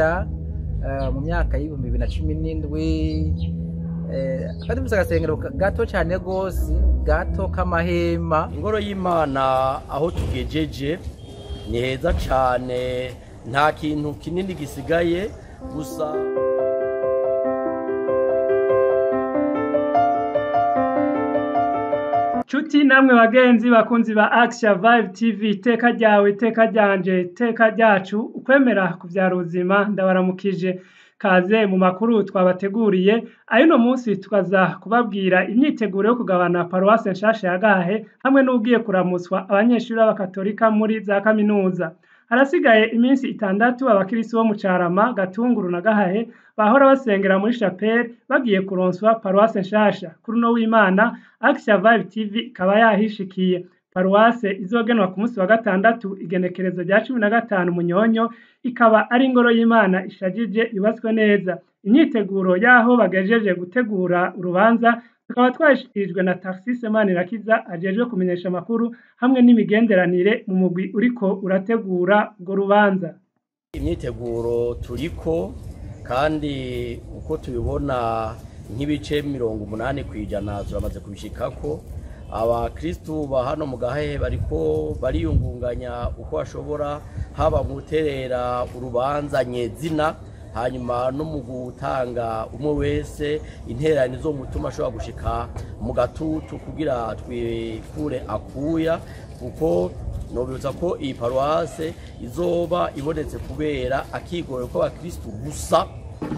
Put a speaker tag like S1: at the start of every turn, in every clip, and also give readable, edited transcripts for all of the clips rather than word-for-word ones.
S1: kera mu myaka y'2017, twari dufise agasengero gato cane gose, gato k'amahema.
S2: Ingoro y'Imana aho tugejeje ni heza cane, nta kintu kinini gisigaye gusa.
S3: Nshuti namwe bagenzi bakunzi ba Action Vibe TV, iteka ryawe, iteka ryanje, iteka ryacu, ukwemera kuvyara ubuzima, ndabaramukije. Kaze mu makuru twabateguriye ay'uno munsi. Tukaza kubabwira imyiteguro yo kugabana paruwase nshasha ya Gahahe hamwe n'ugiye kuramutswa abanyeshuri b'abakatolika muri za kaminuza. Harasigaye iminsi 6 abakirisi bo mu Carama, Gatunguru na Gahahe bahora basengera muri chapelle bagiye kuronswa paruwase nshasha. Kuri uno w'Imana, Action Vibe TV ikaba yahishikiye. Paruwase izogenwa ku munsi wa gatandatu, igenekerezo rya 15 Munyonyo, ikaba ari ingoro y'Imana ishajije, yubatswe neza. Imyiteguro y'aho bagejeje gutegura urubanza tukaba twashikirijwe na Tarsise Manirakiza, ajejwe kumenyesha amakuru hamwe n'imigenderanire mu mugwi uriko urategura urwo rubanza.
S2: Imyiteguro turiko, kandi uko tubibona nk'ibice 80% turamaze kubishikako. Abakristu ba hano mu Gahehe bariko bariyungunganya uko bashobora, haba mu guterera urubanza nyezina, hanyuma no mu gutanga umwe wese intererano zo mutuma ashobora gushika mu gatutu kugira twikure akuya, kuko nobibutsa ko iyi paruwase izoba ibonetse kubera akigoro kw'abakristu gusa,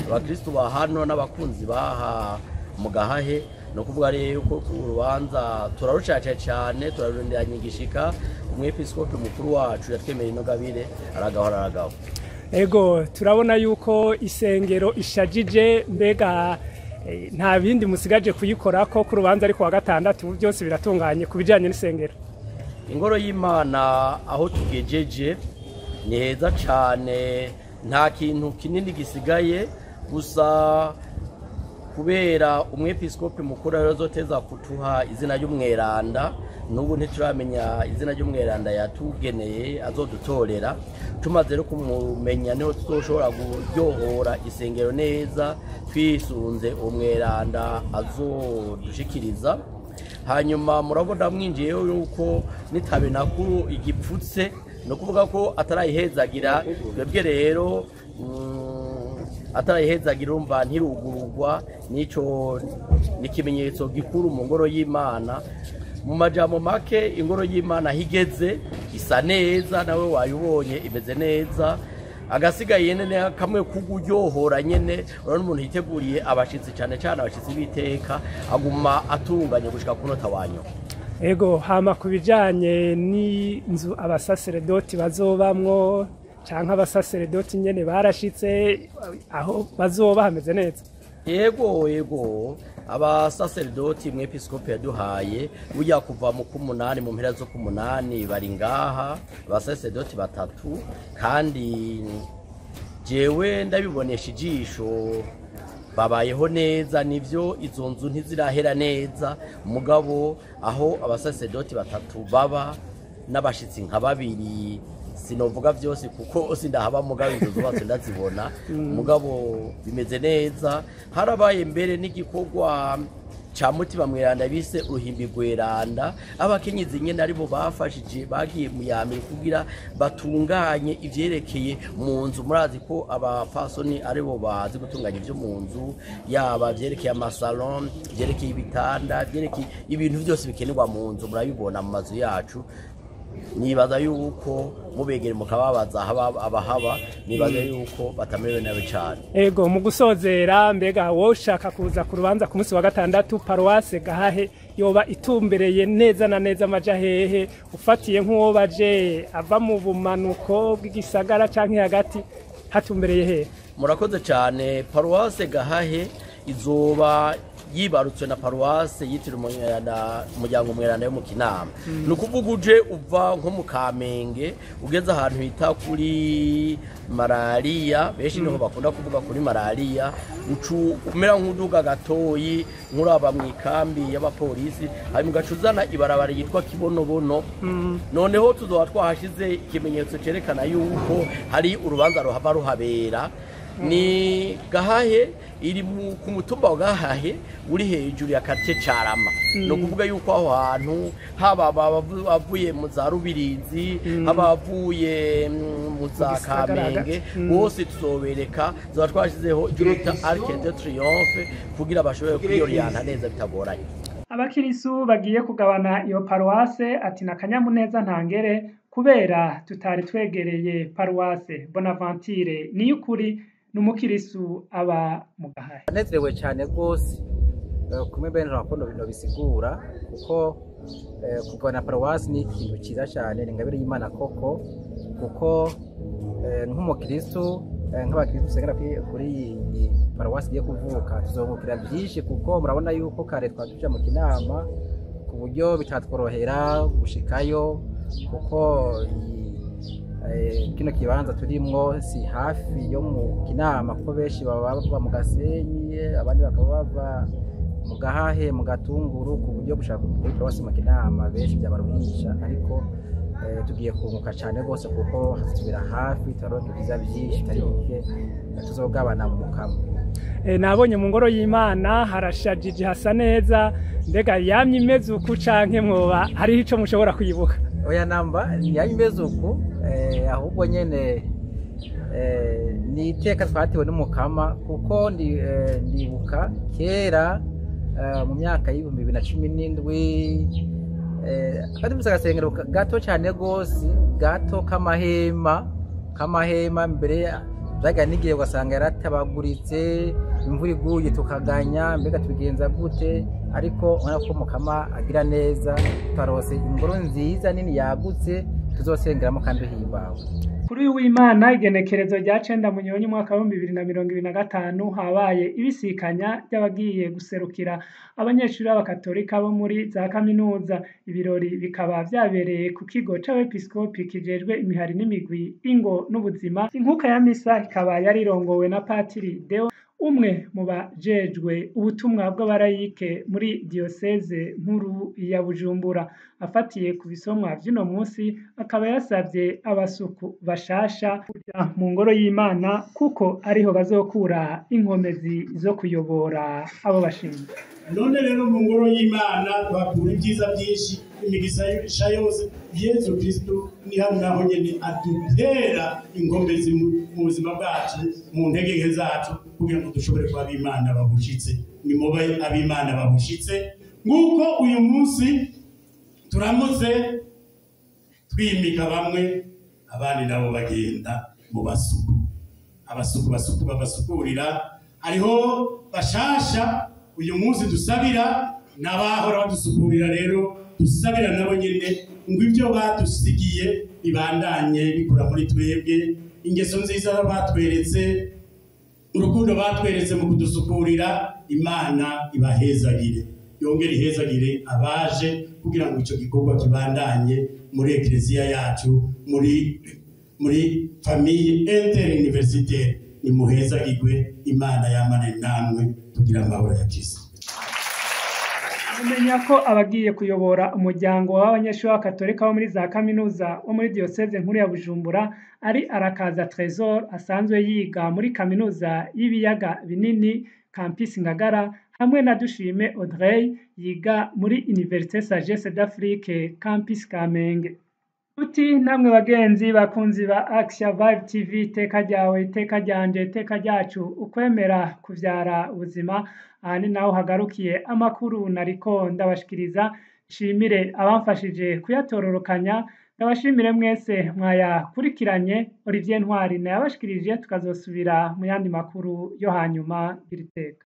S2: abakristu ba hano n'abakunzi baha mu Gahahe. Ni ukuvuga rero ko urubanza turarucaca cyane, turarurindiranye igishika. Umwepiskopi mukuru wacu yatwemereye ino gabire, aragahora aragaho.
S3: Ego, turabona yuko isengero ishajije. Mbega nta bindi musigaje kuyikorako ku rubanza ariko wa gatandatu byose biratunganye ku bijanye n'isengero?
S2: Ingoro y'Imana aho tugejeje ni heza cane, nta kintu kinini gisigaye gusa kubera umwepiskopi mukuru rero azoteza kutuha izina ry'umweranda. N'ubu ntituramenya izina ry'umweranda yatugeneye azodutorera. Tumaze rero kumumenya niho tuzoshobora kuryohora isengero neza twisunze umweranda azodushikiriza. Hanyuma murabona mwinjiyeyo yuko n'itabenakuru igipfutse, ni ukuvuga ko atarayihezagira. Twebwe rero atarayihezagira, urumva ntirugurugwa, nico ni ikimenyetso gikuru mu ngoro y'Imana. Mu majambo make, ingoro y'Imana higeze isa neza, nawe wayibonye, imeze neza. Agasigaye nyene kamwe kuguryohora nyene. Urabona umuntu yiteguriye abashitsi, cane cane abashitsi b'iteka, aguma atunganye gushika ku nota wanyu.
S3: Ego, hama ku bijanye n'inzu abasaseredoti bazobamwo canke abasaseredoti nyene barashitse, aho bazoba hameze neza?
S2: Yego, abasaseredoti mwepiskopi yaduhaye burya kuva mu k'umunani, mu mpera zo k'umunani bari ngaha, abasaseredoti batatu, kandi jewe ndabibonesha ijisho, babayeho neza. Nivyo, izo nzu ntizirahera neza, mugabo aho abasaseredoti batatu baba n'abashitsi nka babiri, sinovuga vyose kuko sindahaba, mugabo inzu zubatse ndazibona, mugabo bimeze neza. Harabaye mbere n'igikorwa ca Mutima Mweranda bise uruhimbi rweranda. Abakenyezi nyene aribo bafashije, bagiye mu yambere kugira batunganye ivyerekeye mu nzu. Murazi ko abapfasoni aribo bazi gutunganya ivyo mu nzu, yaba vyerekeye amasalon, vyerekeye ibitanda, vyerekeye ibintu vyose bikenerwa mu nzu, murabibona mu mazu yacu. Nibaza yuko mubegere mukababaza abahaba, nibaza yuko batamerewe nabi cane.
S3: Ego, mu gusozera, mbega wowe ushaka kuza ku rubanza ku munsi wa gatandatu, paruwase Gahahe yoba itumbereye neza na neza amaja hehe, ufatiye nk'uwo baje ava mu bumanuko bw'igisagara canke hagati, hatumbereye hehe?
S2: Murakoze cane. Paruwase Gahahe izoba Yibarutswe na paruwase yitiriwe umuryango mweranda yo mu Kinama. Ni ukuvuga uje uva nko mu Kamenge, ugeze ahantu hita kuri Malariya, benshi niho bakunda kuvuga kuri Malariya, ucu umera nk'uduga gatoyi nkuraba mu ikambi y'abapolisi, hanyuma ugaca uzana ibarabara yitwa Kibonobono. Noneho tuzoba twahashize ikimenyetso cerekana yuko hari urubanza ruhava ruhabera. Ni Gahahe, iri ku mutumba wa Gahahe uri hejuru ya quartier Carama. Ni ukuvuga yuko aho hantu haba abavuye mu za Rubirizi, haba abavuye mu za
S3: gisagara
S2: Kamenge,
S3: hagati.
S2: Bose tuzobereka, tuzoba twashizeho icyo bita Arc de Triomphe kugira bashobore kwiyoriyanta neza bitagoranye.
S3: Abakirisu bagiye kugabana iyo paruwase ati na kanyamuneza ntangere kubera tutari twegereye paruwase. Bonaventure Niyukuri ni umukirisu aba mu Gahahe.
S1: Nezerewe cyane rwose, kumwe bene ntabwo bino bisigura, kuko kugabana paruwasi ni ikintu cyiza cyane, ni ingabire y'Imana koko, kuko nk'umukristu, nk'abakristu dusengera kuri iyi paruwasi igiye kuvuka, tuzungukira byinshi, kuko murabona yuko kare twari tuja mu Kinama ku buryo bitatworohera gushikayo, kuko kino kibanza turimwo si hafi yo mu Kinama, kuko benshi baba bava mu Gasenyi, abandi bakaba bava mu Gahahe, mu Gatunguru, ku buryo gushaka kuri paruwasi mu Kinama benshi byabaruhisha. Ariko tugiye kunguka cyane rwose, kuko hasubira hafi, turaronka ibyiza byinshi bitari bike tuzogabana mu Mukama.
S3: Nabonye mu ngoro y'Imana harashajije, hasa neza. Mbega yamye imeze uku canke mwoba hariho ico mushobora kwibuka?
S1: Oya, namba yamye imeze uku, ahubwo nyene ni iteka twatewe n'Umukama, kuko ndibuka kera, mu myaka y'2017, twari dufise agasengero gato cyane rwose, gato k'amahema, mbere byaga n'igihe ugasanga yaratabaguritse, imvura iguye tukaganya mbega tubigenza gute. Ariko urabona ko Mukama agira neza, twarose ingoro nziza nini yagutse tuzosengeramo kandi duhimbawe.
S3: Kuri uyu w'Imana, igenekerezo rya 9 Munyonyi umwaka w'2025, habaye ibisikanya ry'abagiye guserukira abanyeshuri b'abakatolika bo muri za kaminuza. Ibirori bikaba vyabereye ku kigo c'abepiskopi kijejwe imihari n'imigwi, ingo n'ubuzima. Inkuka ya misa ikaba yarirongowe na Patiri Deo, umwe mu bajejwe ubutumwa bw'abarayike muri diyoseze nkuru ya Bujumbura. Afatiye ku bisomwa vy'uno munsi, akaba yasavye abasuku bashasha kuja mu ngoro y'Imana, kuko ariho bazokura inkomezi zo kuyobora abo bashinzwe.
S4: None rero mu ngoro y'Imana tuhakura ibyiza byinshi, imigisha yose. Yezu Kristo ni hano naho nyene adutera inkomezi mu buzima bwacu, mu ntege nke zacu, kugira ngo dushobore kuba ab'Imana babushitse. Nimube ab'Imana babushitse, nk'uko uyu munsi turamutse twimika bamwe, abandi nabo bagenda mu basuku, abasuku basuku babasukurira. Hariho bashasha uyu munsi dusabira, n'abahora badusukurira rero dusabira nabo nyene ngo ibyo badusigiye bibandanye bikura muri twebwe, ingeso nziza batweretse, urukundo batweretse mu kudusukurira. Imana ibahezagire, yongere ihezagire abaje kugira ngo icyo gikorwa kibandanye muri ekleziya yacu, muri famille interuniversitaire. Nimuhezagirwe, Imana yamane namwe, tugira amahoro ya Kristo.
S3: Mumenya ko abagiye kuyobora umuryango w'abanyeshuri b'abakatolika bo muri za kaminuza wo muri diyoseze nkuru ya Bujumbura ari Arakaza Tresor, asanzwe yiga muri kaminuza y'ibiyaga binini, campus Ngagara, hamwe na Dushime Audrey yiga muri Université Sagesse d'Afrique, campus Kamenge. Tuti namwe bagenzi bakunzi ba Axia Vibe TV, iteka ryawe, iteka ryanje, iteka ryacu, ukwemera kuvyara ubuzima. Aha ni naho hagarukiye amakuru nariko ndabashikiriza. Nshimire abamfashije kuyatororokanya, ndabashimire mwese mwayakurikiranye. Olivier Ntwari nayabashikirije, tukazosubira mu yandi makuru yo hanyuma. Iri teka.